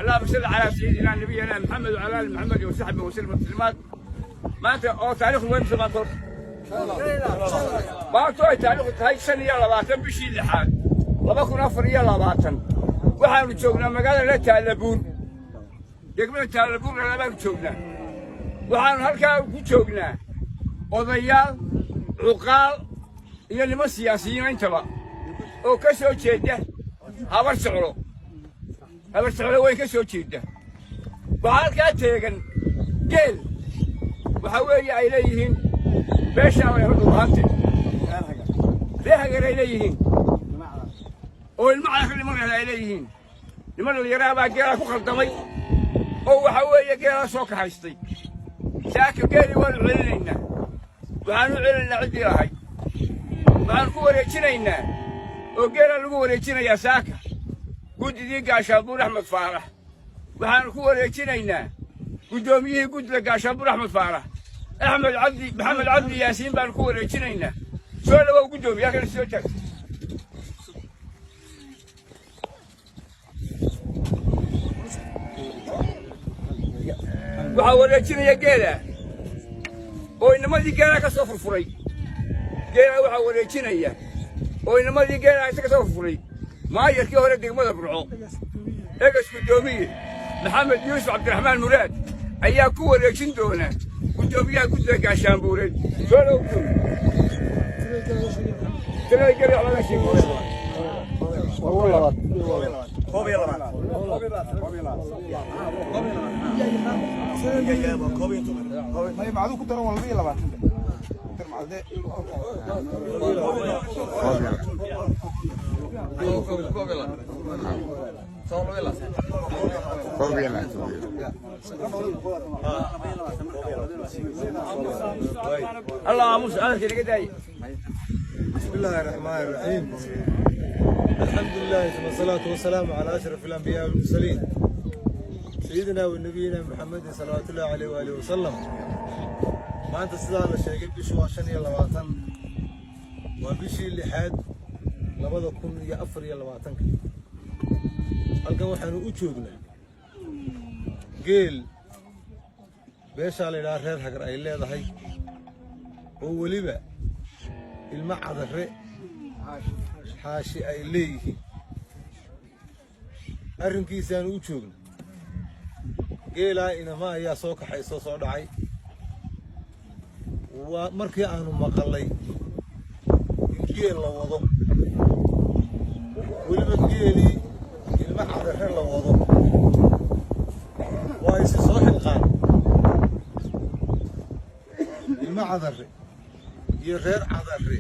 اللهم صل على سيدنا نبينا محمد وعلى ال محمد وصحبه وسلم تسليمات. Maanta oo taariikhdu weyn sabatoor, maanta ay taariikhdu tahay 25 bishii lixaad 2024, waxaanu joognaa magaalada la Taalabuur, degmada Taalabuur baanu joognaa. Waxaanu halkaa ku joognaa odayaal, cuqaal iyo niman siyaasiyiin intaba oo ka soo jeeda Habar Jeclo, Habar Jeclo weyn ka soo jeeda. Waxaa halkaa teegan geel waxaa weeye ay leeyihiin beeshaa way Dhulbahante, Reer Hagar ay leeyihiin oo ilmo cadaka niman rehda ay leeyihiin. Niman dhallinyaraha baa geelaa ku khaldamay oo waxa weeye geelaa soo kaxaystay. Saaka geelii waanu celinaynaa, waxaanu celinaynaa ciddii lahayd. Waxaanu ku wareejinaynaa oo geelaa lagu wareejinayaa saaka guddidii Gaashaanbuur Axmed Faarax. Waxaanu ku wareejinaynaa guddoomiyihii guddida Gaashaanbuur Axmed Faarax, Axmed Cabdi, Maxamed Cabdi Yaasiin baanu ku wareejinaynaa. Soo dhawow, guddoomiye, halkan soo taagta. Waxaa wareejinaya geela oo inamadii geelaa ka soo furfuray. Geelaa waxaa wareejinaya oo inamadii geelaa isa ka soo furfuray maayarkii hore degmada Burco, egas guddoomiye Maxamed Yuusuf Cabdiraxmaan Muraad ayaa ku wareejin doona guddoomiyaha guddida Gaashaanbuureed. Soo dhow, guddoomiye. Tirada geel wax laga sheego. Allah aamus, hadalka inaga daaya. بسم الله الرحمن الرحيم، الحمد لله ثم الصلاة والسلام على أشرف الأنبياء والمرسلين، سيدنا ونبينا محمد صلوات الله عليه وآله وسلم. Maanta sidaa la sheegay bishu waa 25, waa bishii lixaad 2024-ka. Halkan waxaanu u joognaa geel beeshaa la yidhaha Reer Hagar ay leedahay oo weliba ilmo Cadare Xaashi ay leeyihiin. Arrinkiisaanu u joogna. Geelaa inama ayaa soo kaxaysoo soo dhacay. Waa markii aanu maqallay in geel la wado, weliba geelii ilmo Cadare la wado, waa isi soo xilqaan ilmo Cadare iyo Reer Cadare.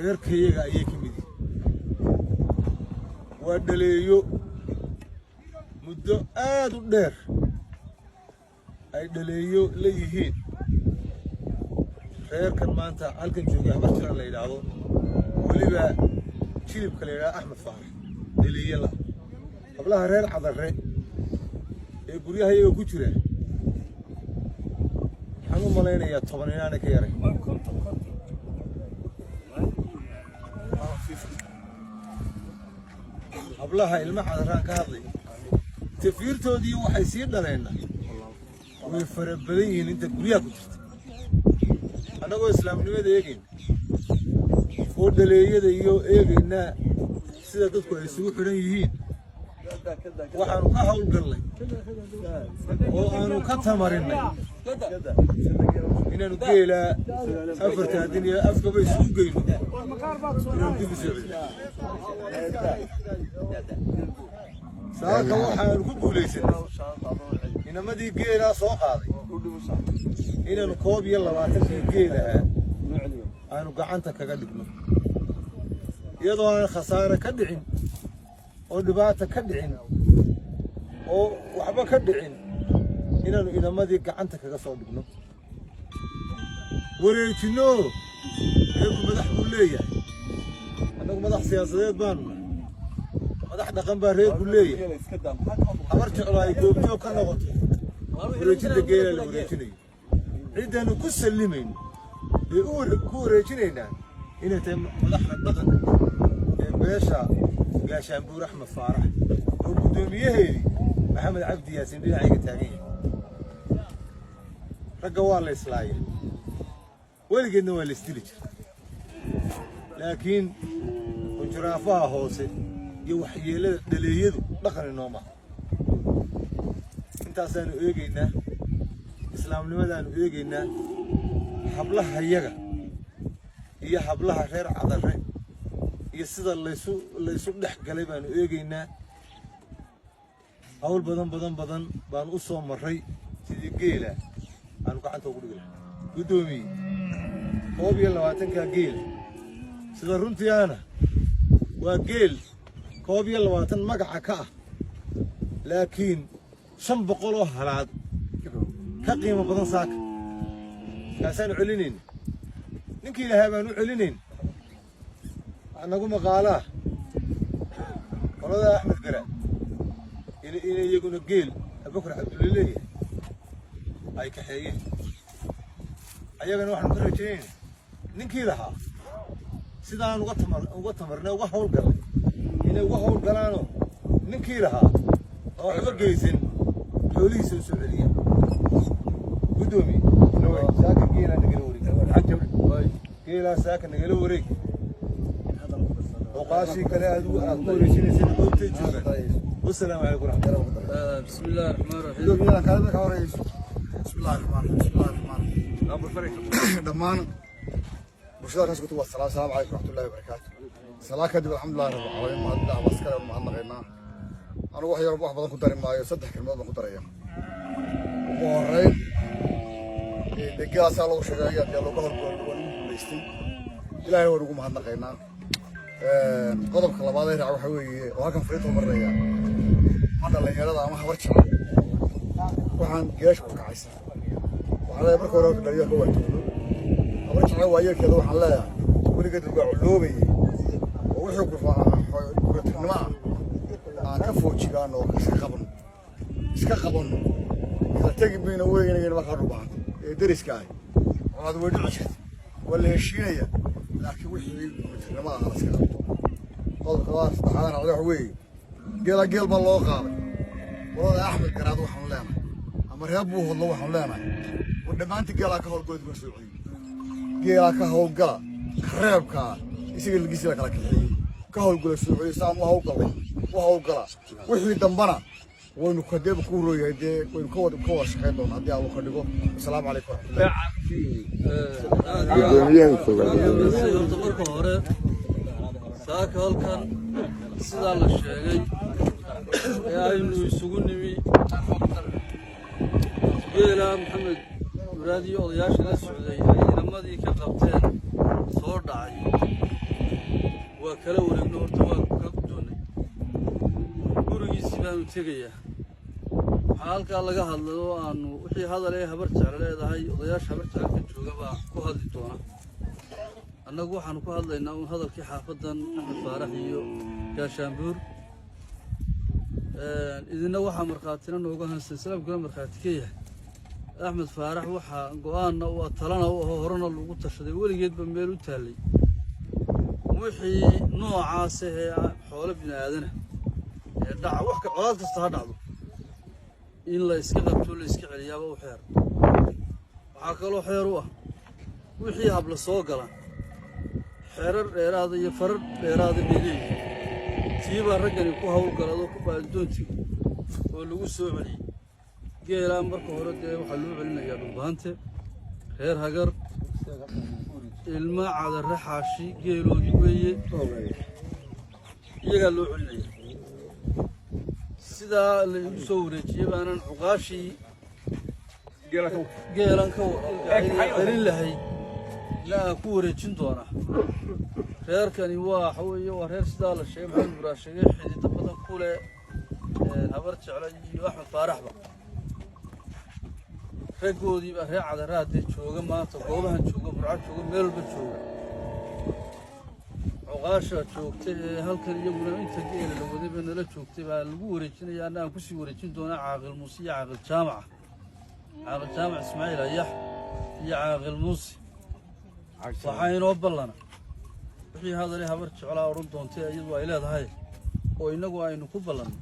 Reerkayaga ayay ka mid yihiin. Waa dhaleeyo muddo aad u dheer ay dhaleeyo la yihiin reerkan maanta halkan joogay, Habar Jiran la yidhaahdo, weliba jilibka la yidhahdo Axmed Faarax dhaleeye la. Hablaha Reer Cadare ee guryaha iyaga ku jira waxaan u malaynayaa 10 inaanay ka yaray. Hablaha ilma Cadaraan ka hadlay, tafiirtoodii waxay sii dhaleenna way fara badan yihiin inta guryaha ku jirta. Annagoo islaamnimada eegayna oo dhaleeyada iyo eegaynaa sida dadku ay isugu xidhan yihiin, waxaanu ka hawlgallay oo aanu ka tamarinnay inaanu geelaa afarta adin iyo afkaba isugu geyno, inaanu dib u soo celino. Saaka waxaanu ku guulaysanay inamadii geelaa soo qaaday inaanu 21-kii geel ahaa aanu gacanta kaga dhigno, iyadoo aan khasaare ka dhicin oo dhibaata ka dhicin oo waxba ka dhicin, inaanu inamadii gacanta kaga soo dhigno, wareejinno. Reerku madax buu leeyahay. Annagu madax siyaasadeed baanu nahay, madax dhaqan baa reerku leeyahay. Habar Jeclo ay goobjoog ka noqoto wareejinta geela la wareejinayo, ciddaanu ku sallimayno ee ku wareejinaynaa inay tahay madaxda dhaqanka ee beesha. Gaashaanbuur Axmed Faarax oo guddoomiyaheedii Maxamed Cabdi Yaasiin dhinacayga taagan yahay. Ragga waa la islaaya, weligeedna waa la isdili jira, laakiin qunjuraafaha hoose iyo waxyeellada dhaleeyadu dhaqan inoo maha. Intaasaanu eegaynaa, islaamnimadaanu eegaynaa. Hablaha yaga iyo hablaha reer Cadarre iyo sida laysu dhex galay baanu eegaynaa. Hawl badan badan badan baanu u soo marray sidii geela aanu gacanta ugu dhigi lahay. Guddoomiye, 21-kaa geela sida runtiiana waa geel 21 magaca ka ah, laakiin 500 oo halaad ka qiimo badan. Saaka kaasaanu celinayna, ninkii lahaa baanu u celinayn. Waxaa nagu maqaalaa qolada Axmed Gara inay iyaguna geel Abubakar Cabdulle leeyahay ay kaxeeyeen. Ayagana waxaanu ka rajaynayna ninkii lahaa sidaan uga tamarnay, uga hawlgalnay, inay uga hawlgalaanoo ninkii lahaa oo waxba geysan xoolihiisa u soo celiya. Guddoomiye, saaka geelaa nagala wareeg, geelaa saaka nagala wareeg. Oqaashii kale aad ku wareejinaysa goobtay joogaan. Wasalaamu calaykum waraxmatullahi. بسم الله الرحمن الرحيم. بسم الله الرحمن الرحيم، بسم الله الرحمن الرحيم. Dhammaan bulshada kaas kutu waa salaam. Salaamu calaykum waraxmatullahi wabarakaatu. Salaa kadib, alxamdulillahi rabbil caalamiin, mahadnaq askare mahadnaqaynaa. Anigu wax yar, wax badan ku dari maayo, saddex kelmadood baan ku daraya. Ugu horreyn, degaasaa lagu sheegay dee looga horgool, waa lagu guulaystay, Ilaahay waan ugu mahadnaqaynaa. Qodobka labaad ee raac waxa weeye oo halkan fariinta u marinaya ma dhallinyarada ama habar jecel waxaan geesha ku kacaysa. Waxaan leeyahay, marka hore horta dhalinyaro ka waatoodo habar jecel waayeelkeeda. Waxaan leeyahay, weligeed waa culoobayay oo wixii guratirnimo ah aan ka foojigaan oo iska qabano, iska qabanno. Kala tegi mayno weynayna markaa dhubahanta ee deriska ahi colaad way dhici jirta, waa la heshiinaya, laakiin wixii guratirnimo ah la iska qabto. Qodobka labaad, saddexaad raacda waxa weeye, geela geel baa loo qaaday. Qolada Axmed Garaad waxaanu leenahay ama reer Buuhodlo waxaanu leenahay, war dhammaantii geelaa ka howlgala, dib soo celiyo geelaa ka howlgala. Kareebkaa isaga lagiisi la kala kaxeeyey ka howlgala, soo celiyo saan u howlgalay u howlgala. Wixii dambana waynu kadeeba ku rooyahay, dee waynu ka wada shaqayn doonaa haddii Allu ka dhigo. Asalaamu calaykum waraxmatullahi. Horta marka hore, saaka halkan sidaa la sheegay ee aynu isugu nimi, geela Maxamed Muraadiyo odayaasha la socday ay inamadii ka qabteen soo dhacay, waa kala wareegno. Horta waa ka guddoonnay, gurigiisii baanu tegayaa. Waxaa halkaa laga hadlay oo aanu wixii hadal ee Habar Jecel leedahay, odayaasha Habar Jecelka jooga baa ku hadli doona. Annagu waxaanu ku hadlaynaa uun hadalkii xaafaddan Axmed Faarax iyo Gaashaanbuur. Idina waxaa markhaatina nooga hansan, islaamkuna markhaati ka yahay, Axmed Faarax waxaa go-aanna u talana u aho, horena lagu tashaday, weligeedba meel u taallay, wixii noocaas ee xoolo bini aadana ee dhaca, wax colaad kasta ha dhacdo, in la iska qabto, la iska celiyaaba u xeer. Waxaa kaloo xeer u ah wixii habla soo gala, xeerar dheeraada iyo farar dheeraada bay leeyihiin. Tiibaa raggani ku hawlgalado ku baaddoontiga oo lagu soo celiyey geelaa. Marka hore dee waxaa loo celinayaa Dhulbaante reer Hagar, ilma Cadarre Xaashi geeloodii weeye, iyagaa loo celinaya. Sidaa la igu soo wareejiyey baanan cuqaashii geelan ka celin lahayd la aan ku wareejin doonaa. Reerkani waa waxa weeye, waa reer sidaa la sheegay, Maxamed Muraad sheegay, xidido badan ku leh Habar Jecla iyo Axmed Faaraxba. Raggoodii baa reer Cadaraadee jooga maanta, goobahan jooga, Burco jooga, meel walba jooga. Cuqaasha joogta ee halkan iyaguna inta geela la waday ba nala joogtay baa lagu wareejinaya. Anna aan kusii wareejin doonaa Caaqil Muuse iyo Caaqil Jaamaca, Caaqil Jaamac Ismaaciil Ayax iyo Caaqil Muuse. Waxaa inoo ballana wixii hadalay Habar Jeclaa odhan doontay iyadu ay leedahay. Oo innagu aynu ku ballanno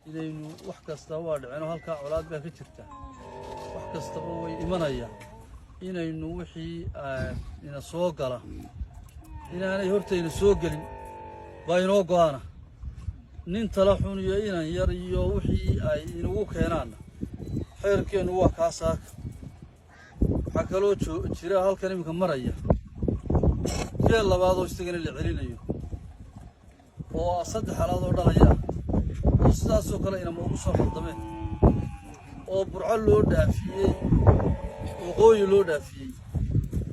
inaynu wax kasta waa dhicino. Halkaa colaad baa ka jirta, wax kastaba way imanayaan. Inaynu wixii ina soo gala inaanay hortayna soo gelin baa inoo go'aana. Nin tala xun iyo inan yar iyo wixii ay inagu keenaanna, xeerkeennu waa kaa saaka. Waxaa kaloo jira halkan iminka maraya geel labaad oo isagana la celinayo, oo 3 halaad oo dhalaya ah, oo sidaasoo kale inama ugu soo khaldameen, oo Burco loo dhaafiyey, waqooyi loo dhaafiyey,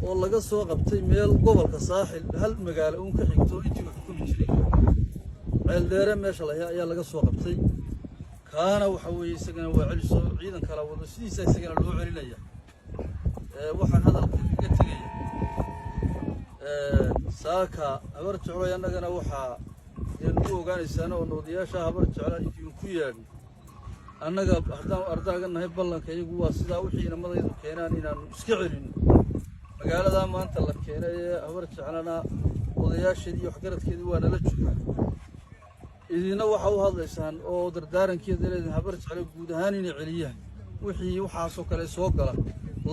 oo laga soo qabtay meel gobolka Saaxil hal magaalo uun ka xigto intii uu xukumi jiray, Ceeldheere meesha lahaa ayaa laga soo qabtay. Kaana waxa weeye isagana waa celiso, ciidan kala wado, sidiisa isagana loo celinaya. Waxaan hadalka kaga tegaya, saaka Habar Jecloy annagana waxaa dee nagu ogaanaysaan oo odayaasha Habar Jecla idinku yeedhin. Annaga haddaan ardaaga nahay, ballanka iyagu waa sidaa: wixii inamadaydu keenaan inaanu iska celino. Magaaladaa maanta la keenay ee Habar Jeclana odayaasheedii iyo waxgaradkeedii waa nala joogaan. Idinna waxa u hadlaysaan oo dardaarankeeda leediin Habar Jecle guud ahaan inay celiyaan wixii waxaasoo kale soo gala,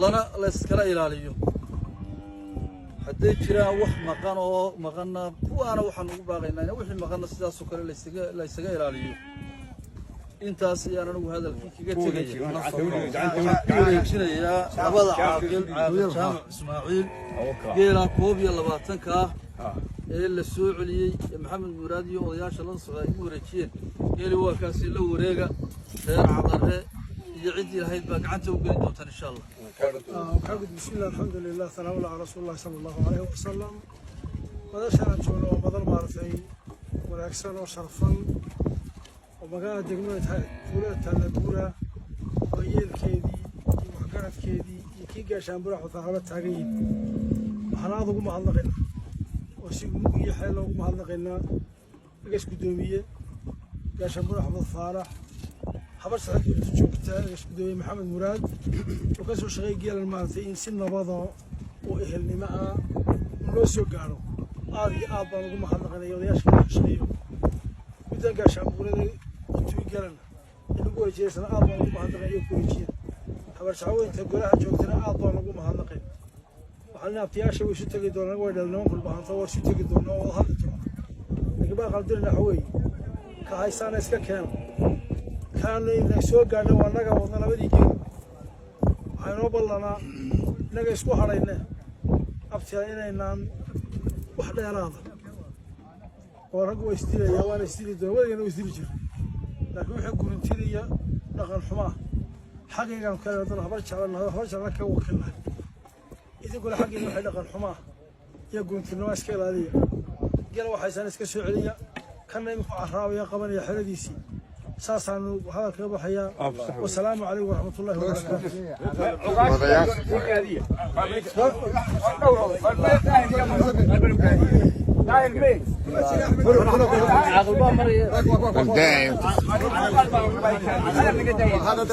lana layskala ilaaliyo. Hadday jiraan wax maqan oo maqanna, kuwaana waxaan ugu baaqaynaa in wixii maqanna sidaasoo kale laysaga ilaaliyo. Intaas ayaan anigu hadalkii kaga tegaya, ku wareejinayaa labada caaqil, Caaqil Jaamac Ismaaciil. Geelaa 21-ka ah ee la soo celiyey ee Maxamed Muraad iyo odayaasha la socda ay u wareejiyeen, geeli waa kaasi, la wareega. Reer Cadare iyo ciddii lahayd baa gacanta u gelin doontaan, insha Allah. بسم الله، الحمد لله، ثناء الله على رسول الله صلى الله عليه وسلم. Madashaan aan joogno waa madal maaragtay wanaagsan oo sharfan, oo magaalada degmada tuulada Taalabuura oo yeelkeedii iyo waxgaradkeedii iyo kii gaashaanbura xutaaqala taagan yihin. Waxaan aada ugu mahadnaqaynaa oo si mug iyo xeel loogu mahadnaqaynaa egas guddoomiye gaashaanbura Axmed Faarax, Habar saxiibta joogta, egas guddoomiye Maxamed Muraad oo ka soo shaqeey geelan maaragtay in si nabada oo ehelnimo ah loo soo gaaro. Aad iyo aad baan ugu mahadnaqanaya odayaasha ka shaqeeyo guddan gaashaanbuurada u tumi geelana in lagu wareejiyaysana aad baan ugu mahadnaqay iyo ku wareejiya. Habar Jeclaweynta golaha joogtana aad baan ugu mahadnaqay. Waxaan abtiyaasha way isu tegi doonaan, way dhal niman kulbahanto, waa isu tegi doonaa oo wada hadli doonaa. Laakiin baa qaldirina waxa weeye ka haysaana iska keena, kaana ina soo gaadha waa naga wadna labadii geel. Waxaa inoo ballanaa innaga isku hadhayne, abtiya, inaynaan wax dheeraada oo raggu waa isdilaya, waana isdili doona, weligana waa isdili jira, laakiin wixii gurintin iyo dhaqan xumaa xaggaygaan kale haddana Habar Jeclanahay, Habar Jecla ka wakiilnahay. Idinkuna xaggiina waxay dhaqan xumaa iyo gurintinimo iska ilaaliya. Gela waxaysaan iska soo celiya, kana iminku carraabaya qabanaya xeradiisii. Saasaanu hadalkaga baxayaa. Wasalaamu calaykum waraxmatullahi wabarakaatu. Caaqil baa maraya. هذا.